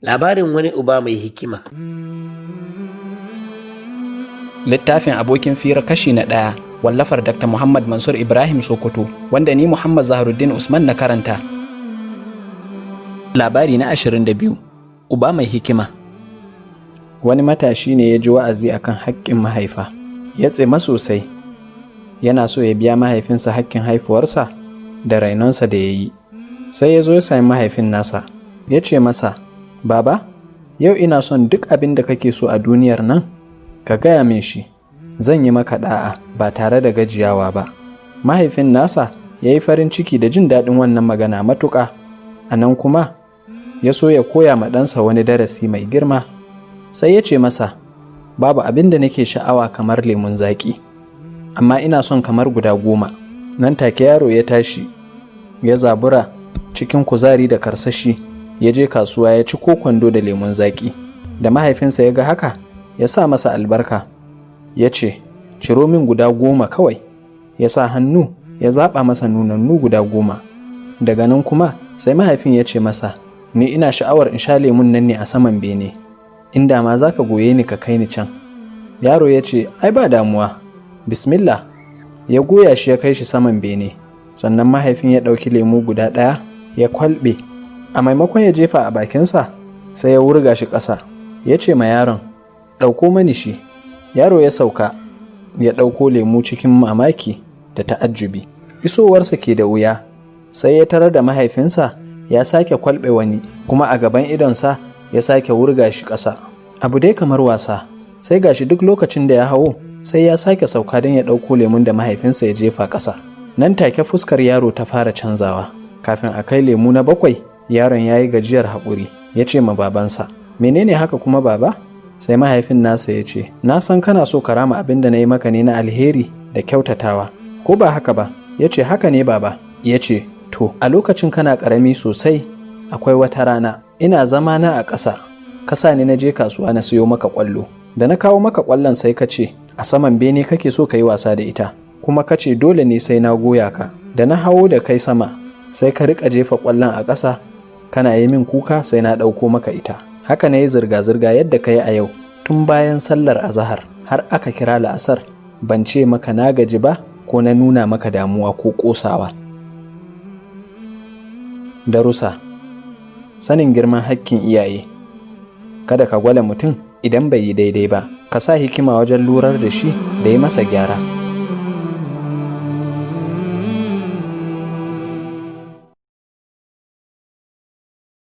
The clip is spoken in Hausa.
Labarin wani uba mai hikima. Littafin Abokin Fira kashi na 1, wallafar Dr. Muhammad Mansur Ibrahim Sokoto, wanda ni Muhammad Zaharuddin Usman na karanta. Labari na 22, Uba mai hikima. Wani matashi ne ya ji wa'azi akan haƙƙin mahaifa, ya tsima sosai, yana so ya biya mahaifinsa haƙƙin haifuwarsa da rainonsa da ya yi. Sai ya zo ya sami mahaifin nasa, ya ce masa, "Baba, yau ina son duk abin da kake so a duniyar nan, ka gaya min shi, zan yi maka ɗa'a ba tare da gajiyawa ba." Mahaifin nasa ya yi farin ciki da jin daɗin wannan magana matuƙa, a nan kuma ya so ya koya ma ɗansa wani darasi mai girma. Sai ya ce masa, "Babu abin da nake sha'awa kamar lemun zaƙi, amma ina son kamar guda 10." Nan take yaro ya tashi, ya zabura cikin kuzari da karsashi, ya je kasuwa ya ci kwando da lemun zaƙi. Da mahaifinsa ya ga haka, ya sa masa albarka, ya ce, "Ciro min guda 10 kawai." Ya sa hannu ya zaɓa masa nunannu guda 10. Daga nan kuma sai mahaifin ya ce masa, "Ni ina sha'awar in sha lemun nan ne a saman bene, inda ma za ka goye ni ka kai ni can." Yaro ya ce, "Ai ba damuwa, bismillah." Ya goya shi ya kai shi saman bene. Sannan mahaifin ya ɗauki lemu guda 1 ya kwalɓe. A maimakon ya jefa a bakinsa, sai ya wurga shi ƙasa. Ya ce ma yaron, "Ɗauko mani shi." Yaro ya sauka ya ɗauko lemu cikin mamaki da ta'ajjubi. Isowarsa ke da wuya, sai ya tarar da mahaifinsa ya sake kwalɓe wani, kuma a gaban idonsa ya sake wurga shi ƙasa. Abu dai kamar wasa, sai gashi duk lokacin da ya hawo, sai ya sake sauka don ya ɗauko lemun da mahaifinsa ya jefa ƙasa. Nan take fuskar yaro ta fara canzawa. Kafin a kai lemu na 7, yaron ya yi gajiyar haƙuri. Ya ce ma babansa, "Menene haka kuma, baba?" Sai mahaifin nasa ya ce, "Na san kana so ka rama abin da na yi maka ne na alheri da kyautatawa, ko ba haka ba?" Ya ce, "Haka ne, baba." Ya ce, "To, a lokacin kana ƙarami sosai, akwai wata rana ina zama na a ƙasa, ka sa ni na je kasuwa na siyo maka ƙwallo. Da na kawo maka ƙwallon, sai ka ce a saman bene kake so ka yi wasa da ita, kuma ka ce dole ne sai na goya ka. Da na hawo da kai sama, sai ka riƙa jefa ƙwallon a ƙasa, kana yi min kuka sai na ɗauko maka ita. Haka na yi zirga-zirga yadda ka yi a yau, tun bayan sallar azahar har aka kira la'asar, ban ce maka na gaji ba ko na nuna maka damuwa ko ƙosawa." Darussa: sanin girman hakkin iyaye, kada ka gwale mutum idan bai yi daidai ba, ka sa hikima wajen lurar da shi da yi masa gyara.